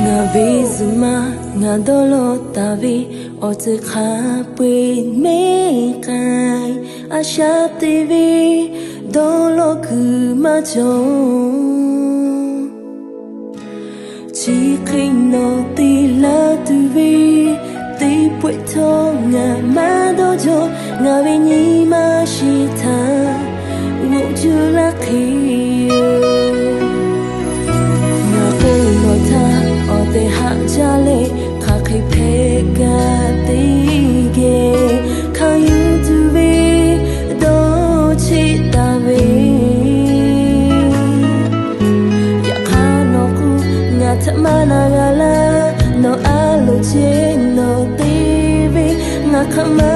Ngaˬ ve zuhꞈ ma ngaˬ dawˇ lawˇ taˍ ve awˬ ceuˬ hk'a peu-eˬ mehˆ k'ai, a shaꞈ te ve dawˇ lawˇ kuiˬ maˇ cawˬ. Chi hk'e nawˬ te laˇ tuˬ ve teˇ pawehˇ htawˇ ngaˬ maˇ dawˇ jaw. Ngaˬ ve nyi ma shiˍ htaꞈ g'oꞈ cuˇ laˇ hk'e yoˬ. Ngaˬ k'oˆ nawˬ htaꞈ awˬ tehˬ haꞈ jaˇ leh, hk'aˬ hk'e hpehꞈ kaꞈ teˇ geh hkanˍ yuˬ tuˬ ve dawˇ cheˆ taˍ ve. Yaꞈ hk'aˇ nawˬ k'o, ngaˬ htaꞈ maˇ na g'a laˇ. Nawˬ a loˍ chehˇ nawˬ te ve ngaˬ hk'aˬ ma